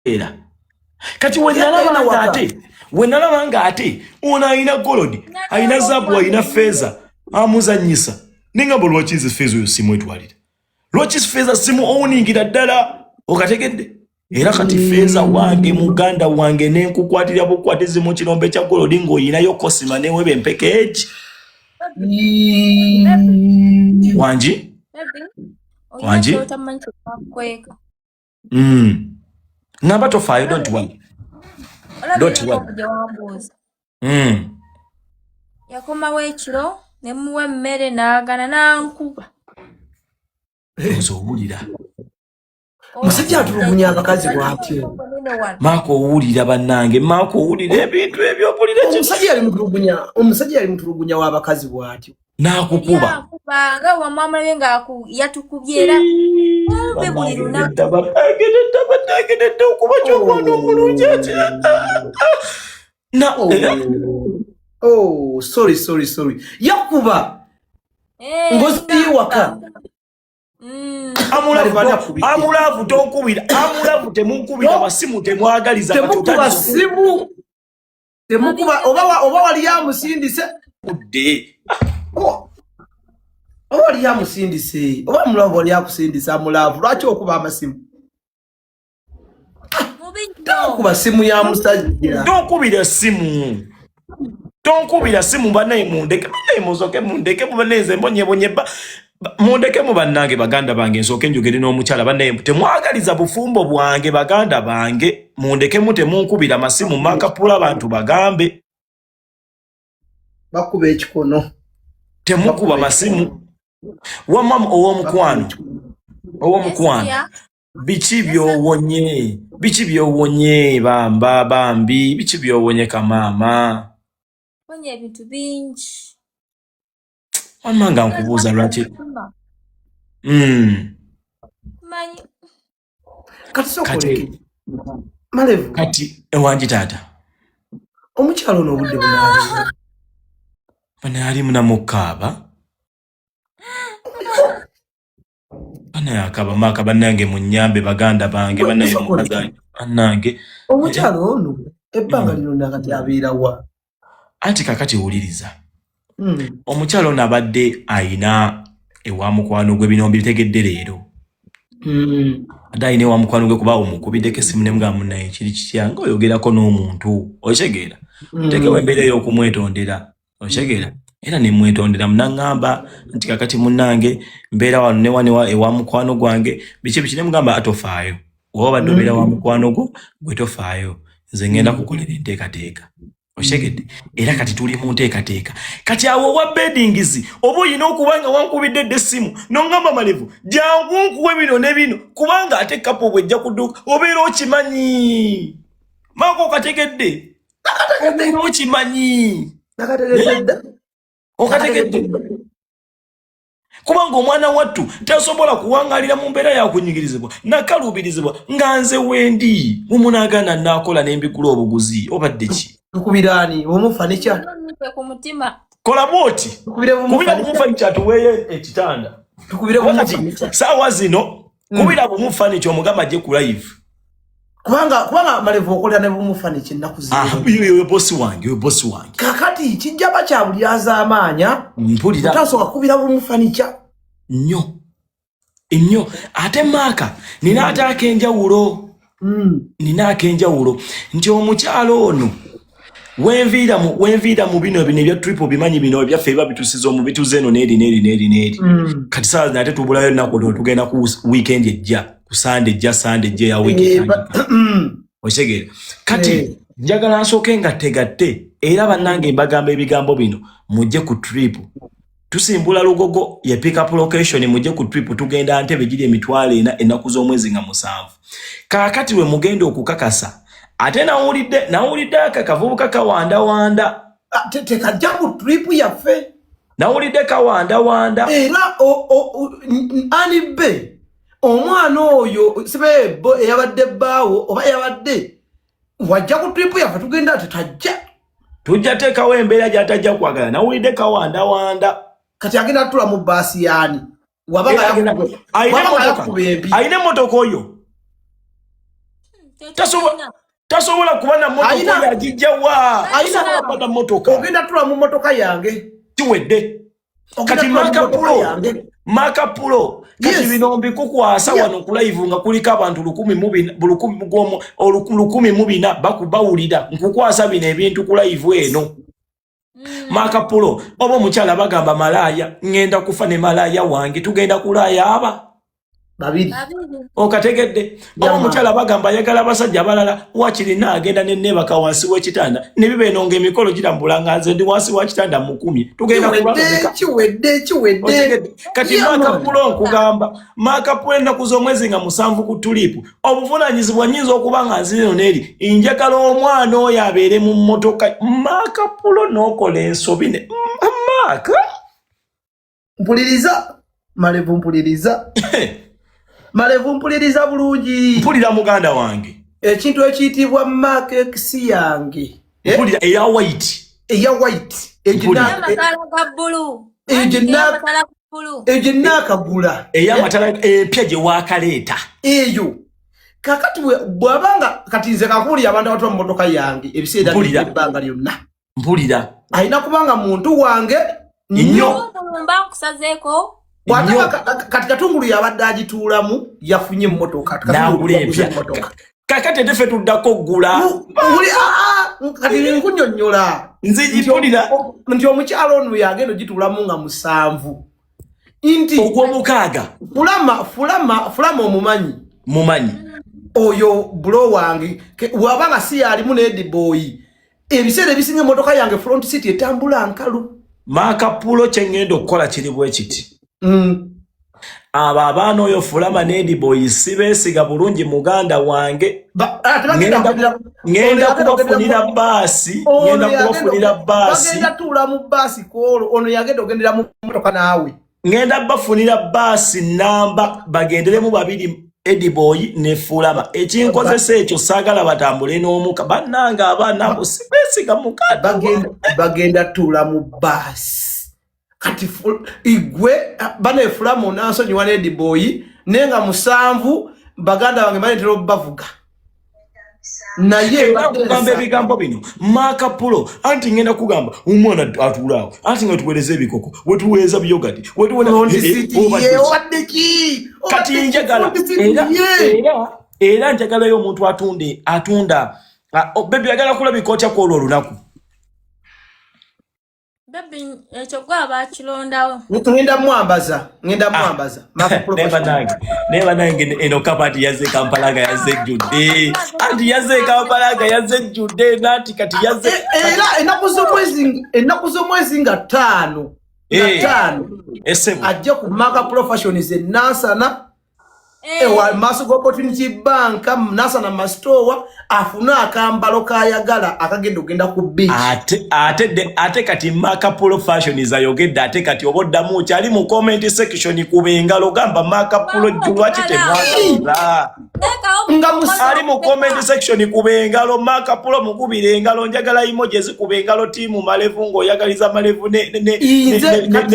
Era kati wenalaba nga ate wenalaba nga ate ono alina golodi, alina zaabu, alina feeza, amuzanyisa, nengamba lwaki nze feeza oyo simwetwalira? Lwaki feeza simu owuningira ddala? Okategedde? Era kati feeza wange, muganda wange, nenkukwatira bukwatizi mu kirombe kya golodi ng'oyinayo kosima neweba empeke egi wangi wangi. Ngamba tofaayo, don't worry, don't worry. Yakomawo ekiro ne muwa emmere n'agana n'ankuba. Nze owulira. Musajja atulugunya abakazi bw'atyo. Maaka, owulira bannange? Maaka, owulira ebintu ebyo? Owulira? Omusajja yali mutulugunya, omusajja yali mutulugunya w'abakazi bw'atyo. N'akukuba. Nga wamwamulabe nga yatukubye era kumbe buli lunaku. Bannange nedda, bannange nedda, okuba ky'omwana omulungi ati na Oh, sorry, sorry, sorry. Yakuba ngozi waka. Amulaavu, tonkubira. Amulaavu, temunkubira masimu, temwagaliza. Temukuba simu, temukuba. Oba wali amusindise. Budde. Oba wali amusindise, oba amulaavu wali akusindise. Amulaavu, lwaki okuba amasimu? Temukuba simu ya musajja. Tonkubira simu, tonkubira simu. Banaye mundeke, banaye musoke mundeke, banaye nze mbonyebonye. Mundekemu bannange, baganda bange, nsooke njogere n'omukyala. Bannaye temwagaliza bufumbo bwange, baganda bange, mundekemu, temunkubira masimu. Makapula abantu bagambe. Bakuba ekikono. Temukuba masimu. Wamma ow'omukwano, ow'omukwano, biki byowonye? Biki byowonye? Bamba bambi, biki byowonye kamaama? Ponye ebintu bingi. Wamma nga nkubuuza lwaki. Manyi. Kati sokoleke malevu. Kati ewangi taata. Omukyalo ono obudde bunaabeera. Bano ali munamukaaba, banaye akaba maaka. Bannange munyambe, baganda bange, banaye mukazi bannange. Omukyalo ono ebbanga lino nakati abeera wa? Anti kakati wuliriza. Omukyalo ono abadde ayina ewa mukwano gwe, bino mbitegedde leero. Adde ayina ewa mukwano gwe, kuba omukubiddeko essimu ne mugamba, munnaye kiri kitya nga oyogerako n'omuntu? Okitegeera? Otekewo embeera ey'okumwetondera, okitegeera? Era nemwetondera, naŋŋamba nti kakati munnange mbeera wano newa newa ewa mukwano gwange, biki biki. Nemugamba atofaayo, oba obadde obeera wa mukwano gwo gwe, tofaayo, nze ŋŋenda kukolera enteekateeka, okitegedde? Era kati tuli mu nteekateeka. Kati awo owa beddings oba olina okuba nga wankubidde edda essimu noŋŋamba, malevu jangu nkuwe bino ne bino, kubanga ate kapo bwejja kudduka obeera okimanyi. Maako, okategedde? Obeera okimanyi. Nakategedde dda. Okategedde? Kubanga omwana wattu tasobola kuwangalira mu mbeera yakunyigirizibwa nakaluubirizibwa nga nze wendi. Mumunaagaana naakola nembigula obuguzi obadde ki? Tukubiraani omufanikya? Nonnipe ku mutima. Kola bwoti. Tukubire. Kubira. Bumufanikya. Bumufanikya atuweeyo ekitanda. Tukubire. Kati bumufanikya. saawa zino kubira bumufanikya, omugamba ajje ku live. Kubanga malevu okolera ne bumufanikya ennaku Ah, zino. Oyo bosi wange, oyo bosi wange. Kakati kijja ba kya buli azaamaanya. Mpulira. Otasooka kukubira bumufanikya. Nnyo nnyo. Ate maaka nina ate ak'enjawulo. Nina ak'enjawulo nti omukyalo ono wenviira mu bino ebya trip, bimanyi bino ebyaffe biba bitusiza omu bituze eno neeri neeri neeri neeri. Kati saa zino ate tubulayo ennaku olwo, tugenda ku weekend ejja, ku Sande ejja, Sande ejja eya wiiki etandika. Okitegeera? Kati njagala nsooke nga tegatte. Era bannange mbagamba ebigambo bino, mujje ku trip. Tusimbula Lugogo, ye pick up location. Mujje ku trip, tugenda Ntebe, giri 400,000, ennaku z'omwezi nga 7. Kaakati we mugenda okukakasa. Ate nawulidde aka kavubuka kawandawanda. Ah, tekajja ku trip yaffe. Nawulidde kawandawanda. Era ani be omwana oyo sibebo eyabadde bbaawo oba yabadde wajja ku trip yaffe? Tugenda, tetajja. Tujja teekawo embeera gy'atajja kwagala. Nawulidde kawandawanda. Kati agenda tula mu baasi yaani? Era Wabanga alina yakuba emmotoka. Empi. Alina emmotoka oyo. Tasobola kuba na motoka, yagijjawa? Alina kuba na motoka. Ogenda tula mu motoka yange. Kiwedde. Kati Makapulo, Makapulo, kati bino mbikukwasa wano ku live nga kuliko abantu 1400 bakubawulira. Nkukwasa bino ebintu ku live eno. Makapulo, oba omukyala bagamba malaaya, ŋŋenda kufa ne malaaya wange, tugenda kulaaya aba babiri. Okategedde? Oba omukyala bagamba ayagala abasajja abalala, wakirina agenda neneebaka wansi w'ekitanda ne biba eno ng'emikolo girambula nga nze ndi wansi wa kitanda mukumye, tugenda. Kiwedde, kiwedde. Kati Makapulo, nkugamba Makapulo, ennaku z'omwezi nga 7 ku trip, obuvunaanyizibwa nyinza okuba nga nzireno n'eri, njagala omwana oyo abeere mu mmotoka. Makapulo, n'okola ensobi ne Maaka. Mpuliriza Malevu, mpuliriza Malevu, mpuliriza bulungi. Mpulira, muganda wange. Ekintu ekiyitibwa Mark X yange. Mpulira, eya white. Eya white. Eyo gyenaakagula. Ey'amatala empya gye waakaleeta. Eyo kakati bw'abanga kati nze kakuwulira abantu abatula mu motoka yange ebiseera ebbanga lyonna. Mpulira. Alina kubanga muntu wange. Nnyo. Nkusazeeko. Kati Katungulu yabadde agituulamu, yafunye emmotoka. Nagula empya. Kakati ate ffe tuddako ggula. Kati nkunyonnyola. Nzigipulira. Nti omukyalo ono yagenda ogituulamu nga 7, nti ogwomukaaga. Fulama, Fulama, Fulama omumanyi? Mumanyi. Oyo bro wange, wabanga si yalimu n'ediboyi, ebiseera ebisinga emmotoka yange front seat etambula nkalu. Makapulo, kyeŋŋenda okukola kiri bwe kiti. Abo abaana, oyo Fulama n'ediboyi, sibeesiga bulungi, muganda wange. Ŋŋenda kubafunira baasi, ŋŋenda kubafunira baasi. Bagenda tuula mu baasi kwolwo, ono yagenda ogendera mu mmotoka naawe. Ŋŋenda bafunira baasi namba, bagenderemu babiri, Ediboy ne Fulama. Ekinkozesa ekyo, saagala batambule n'omuka. Bannange, abaana abo sibeesiga, muganda. Bagenda tuula mu baasi. Kati igwe banefulama onansonyiwa n'Ediboyi, naye nga 7 baganda bange banetera obubavuga. Naye kugamba ebigambo bino, Makapulo, anti ngenda kugamba omwana atuulaawo, anti nga tuweereza ebikoko, wetuweereza biyogati. Kati njagala era njagalayo omuntu atunde, atunda. Baby, agala kulabika otya kwolwo olunaku? Baby, ekyo gwe abakilondawo. Ngenda mwambaza, ngenda mwambaza. Naye banange, eno kabati yazze Kampala nga yazze ejjudde, anti yazze Kampala nga yazze ejjudde, nanti kati yazze. Era ennaku z'omwezi nga 5, nga 5, ajja ku Maka Professions e Nansana, ewa maaso ga Opportunity Bank, Nansana Masitowa, afune akambalo kayagala akagenda ogenda ku beach. Ate kati Makapulo Fashion ayogedde, ate kati oba oddamu kyali mu comment section, kuba engalo, gamba Makapulo, lwaki temwagala? Nga Ali mu comment section, kuba engalo. Makapulo, mukubira engalo. Njagala emoji ezikuba engalo, team Malevu, ng'oyagaliza Malevu ne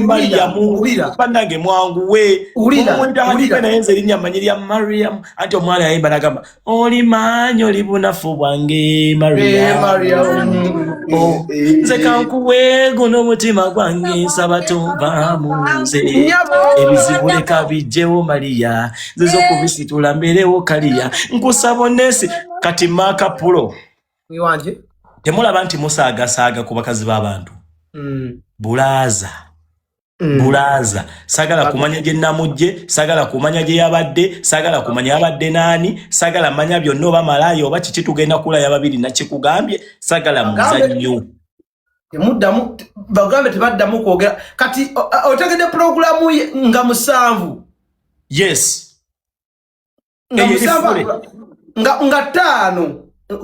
Mariamu. Bannange, mwanguwe. Naye nze erinnya mmanyi lya Mariam, anti omwana yayimba nagamba, "Oli maanyi, oli bunafu bwange, Mariam." Nze kankuwe guno omutima gwange, nsaba tonvaamu nze. Ebizibu leka bijjewo, Mariya, nze zokubisitula mbeerewo kaliya, nkusaba onesi. Kati Makapulo, temulaba nti musaagasaaga ku bakazi b'abantu? Bulaaza, bulaaza, sagala kumanya gye namujje, sagala kumanya gye yabadde, sagala kumanya yabadde naani, sagala manya byonna, oba malaaya oba kiki. Tugenda kulaya babiri, nakikugambye, sagala muzannyo. Temuddamu, bagambe tebaddamu kwogera. Kati otegedde pulogulamu nga 7? Yes. Nga 7, nga 5.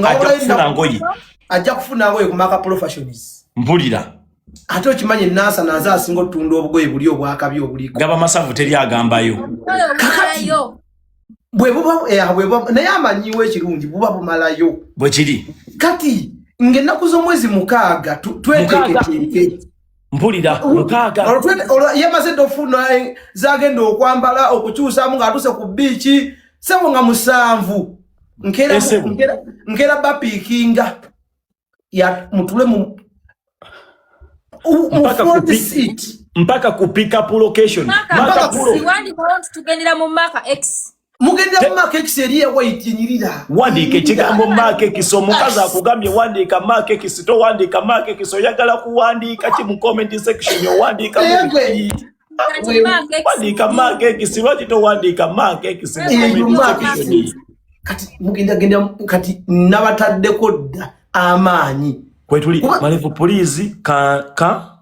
Ajja kufuna ngoye. Ajja kufuna ngoye ku Maka Professions. Mpulira. Ate okimanyi Nansana nze asinga otunda obugoye buli obwakabi obuliko. Gaba masavu, teri agambayo. Kakati bwe buba, naye amanyiwo ekirungi, buba bumalayo. Bwe kiri. Kati ng'ennaku z'omwezi 6 tweteeketeeke. Mpulira, 6. Olwo yamaze dde ofuna zagenda okwambala, okukyusamu ng'atuuse ku biiki, sebo, nga 7. Nkeera Esebo. Nkeera bapiikinga ya mutule mu Mpaka front seat. Mpaka ku pick up location. Maka Maka X, Pro. wandikawo nti tugendera mu Maka X. Mugendera mu Mark X eri ewaiti enyirira. Wandiika ekigambo Mark X. Omukazi akugambye wandiika Mark X, towandiika Mark X. Oyagala kuwandiika ki mu comment section? Owandiika mu Naye biki? Kati Mark X. Wandiika Mark X. Lwaki towandiika Mark X mu Eyo comment Mark section? X. Kati mugenda genda, kati nabataddeko dda amaanyi. Kwetuli. Kuba Malevu, please, ka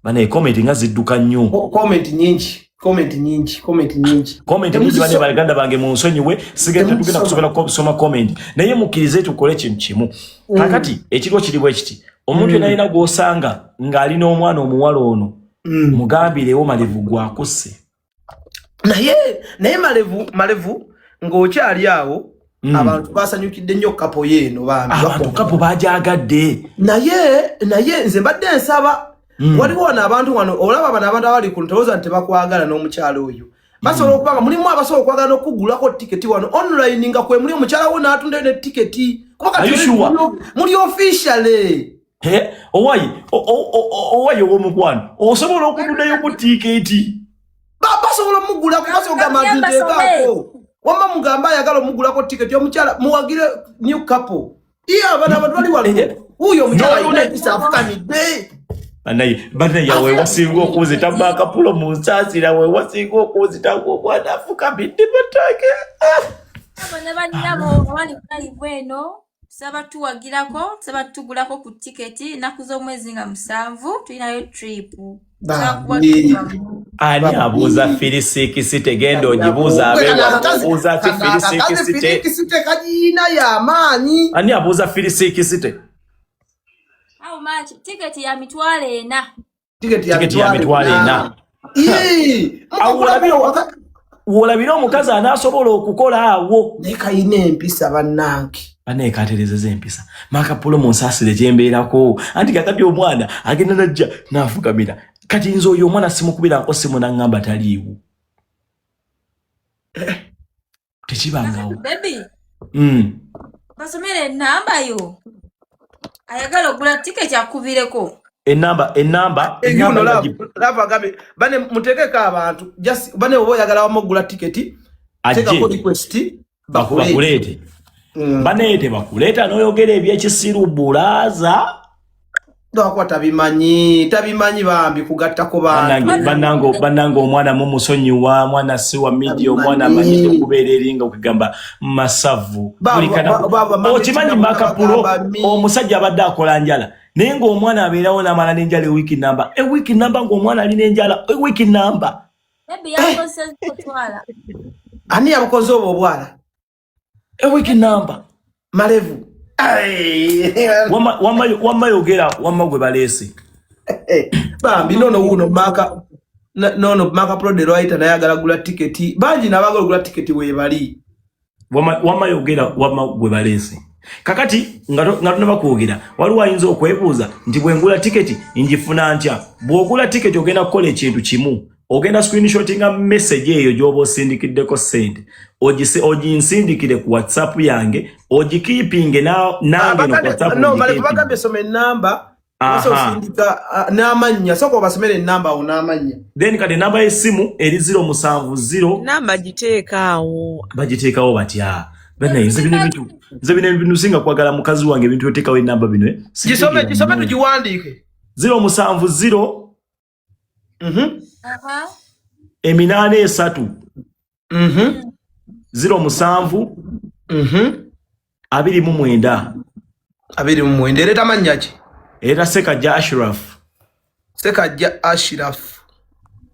bane comment nga zidduka nnyo. Comment nyingi, comment nyingi, comment nyingi. Comment nyingi. Bane baganda bange, munsonyiwe, sigenda tugenda Temugisoma. Kusobola kusoma comment, naye mukkirize tukole ekintu kimu. Kakati ekiriwo kiri bwe kiti: omuntu yenna alina gw'osanga ng'alina omwana omuwala ono, mugambirewo Malevu gwakusse. Naye Malevu, ng'okyali awo, abantu basanyukidde nnyo couple yeeno bambi. Abantu couple bajagadde. Naye nze mbadde nsaba, waliwo wano abantu wano, olaba bano abantu abali ku ntolooza nti tebakwagala n'omukyalo oyo, basobola okuba nga mulimu abasobola okwagala n'okugulako tiketi wano online, nga kwe muli omukyala wo n'atundayo ne tiketi, kuba kati Are you sure? muli officially. He, owayi owayi ow'omukwano, osobola okutundayo ku tiikeeti? Basobola omugulako, basobola ogamba nti Basome. nteekaako, wamma mugambe ayagala omugulako tiketi omukyala, muwagire new couple. Iye abana abantu bali wano, wuuyo omukyala alina empisa, afukamidde. Banaye, banaye, we wasinga okunzita, Makapulo, mu nsaasira, we wasinga okunzita ng'omwana afukamidde batake. Abo ne bannyabo abali ku live eno, tusaba tuwagirako, tusaba tugulako ku tiketi. Ennaku z'omwezi nga 7 tulinayo trip. Tusaba kuba Bambi. Ani abuuza 360? Genda ogibuuza abeewabuuza ki 360. 360 kagiina y'amaanyi. Ani abuuza 360? How much? Tiketi ya 400,000. Tiketi ya Tiketi ya 400,000. Ii, Awo wolabire omukazi anaasobola okukola awo. Naye kayina empisa, bannange. Banaye, katerezeza empisa. Makapulo, mu nsaasire, gyembeerako anti kakati omwana agenda najja n'afukamira. Kati nze oyo omwana simukubirako simu naŋŋamba taliiwo, tekibangawo. Baby, basomere enamba yo. Ayagala ogula tiketi akubireko. Enamba You enamba know, love agambye bane muteekeko abantu, just bane oba oyagala wamu ogula tiketi, teekako ajje request bakuleete. Bakuleete. Baneete bakuleeta n'oyogera ebyekisiru, bulaaza. Lwakuba tabimanyi, tabimanyi bambi kugattako bantu. Bannange, omwana mumusonyiwa, mwana si wa media, omwana Tabimanyi. amanyidde kubeera eringa okugamba masavu. Buli okimanyi Makapulo, bagamba omusajja abadde akola njala, naye ng'omwana abeerawo n'amala n'enjala ewiiki namba, ewiiki namba, ng'omwana alina enjala ewiiki namba. Baby, yakozesa otwala. Ani yabukoze obwo obwala? Ewiiki namba. Malevu. Ai. Wamma yogera, wamma gwe baleese. Bambi nono wuno maka nono Maka Pro de Writer naye agala gula tiketi, bangi nabagala gula tiketi webali. Wamma yogera, wamma gwe baleese. Kakati nga tunaba kwogera, waliwo ayinza okwebuuza nti bwe ngula tiketi njifuna ntya? Bw'ogula tiketi ogenda kukola ekintu kimu: ogenda screenshotinga message eyo gy'oba osindikiddeko ssente, oginsindikire ku WhatsApp yange, ogikeepinge nange no ku WhatsApp. No, Malevu. Ngikeepinge. Bagambye soma enamba. Aha. Osindika n'amannya, sooka obasomere enamba awo n'amannya. Then kati enamba y'essimu eri 070. Namba giteeka awo. Bagiteekawo batya? Banaye, nze bino ebintu singa kwagala mukazi wange ebintu oteekawo enamba bino, eh? Gisome, gisome tugiwandiike. 070 83 07 29. 29. Ereeta amannya ki? Era Sekajja Ashraf. Sekajja Ashraf.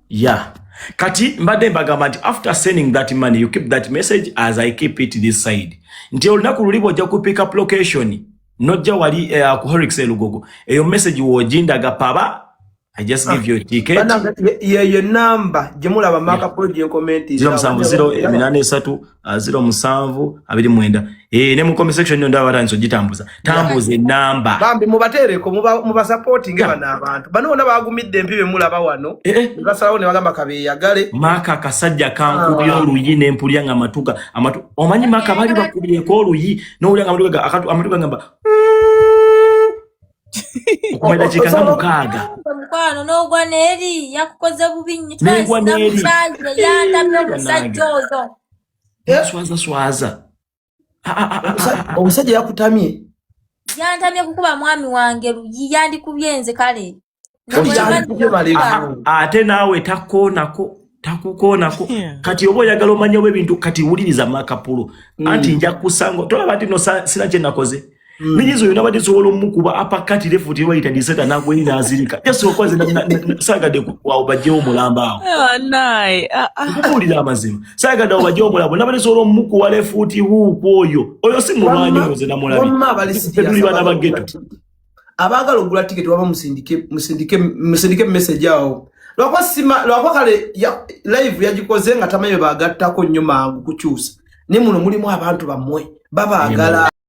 Yeah, kati mbadde mbagamba nti after sending that money, you keep that message as I keep it this side, nti olunaku luli bwojja ku pick up location, nojja wali ku Horix Elugogo, eyo message wojindaga paba. I just give you a ticket. Bannange, yeyo namba gye mulaba Maka Pro gye nkomenti. 070 83 07 29. Ne mu comment section ndaba batandise ogitambuza. Tambuza enamba. Bambi mubateereko, mubasupportinge bano abantu bano bonna bagumidde empi bemulaba wano. Ne basalawo ne bagamba kabeeyagale. Maka, akasajja kankubye oluyi nempulya nga amatuga amatu, omanyi Maka bali bakubyeko oluyi nowulya nga amatu amatu gagamba okumala eddakiika nga 6. Mukwano, n'ogwa n'eri, yakukoze bubi nnyo. N'egwa n'eri. Namusajja yantamye omusajja oyo. Swaza swaza. Ah, ah, ah, ah, ah. Omusajja yakutamye. Yantamye kukuba mwami wange luyi, yandikubye nze kale. Yandikubye malevu. Ate naawe takoonako, takukoonako. Kati oba oyagala omanye oba ebintu, kati wuliriza Makapulo. Anti nja kusanga tolaba nti no sina kye nakoze. Mijizo yonna badde sobola omukuba uppercut, left, right and center, nagweri n'azirika. Just okwaze saagadde awo bajjewo omulamba awo. Naye ah, ah. Okubuulira amazima, saagadde awo bajjewo omulambo. Nabadde sobola omukuba left hook. Oyo si mulwanyi, oyo nze namulabye. Wamma abali Ffe tuli bana ba ghetto. Abaagala okugula tiketi waba musindike message awo, lwakuba sima, lwakuba kale live yagikoze nga tamanyi bwe bagattako nnyo mangu kukyusa, naye muno mulimu abantu bammwe babaagala.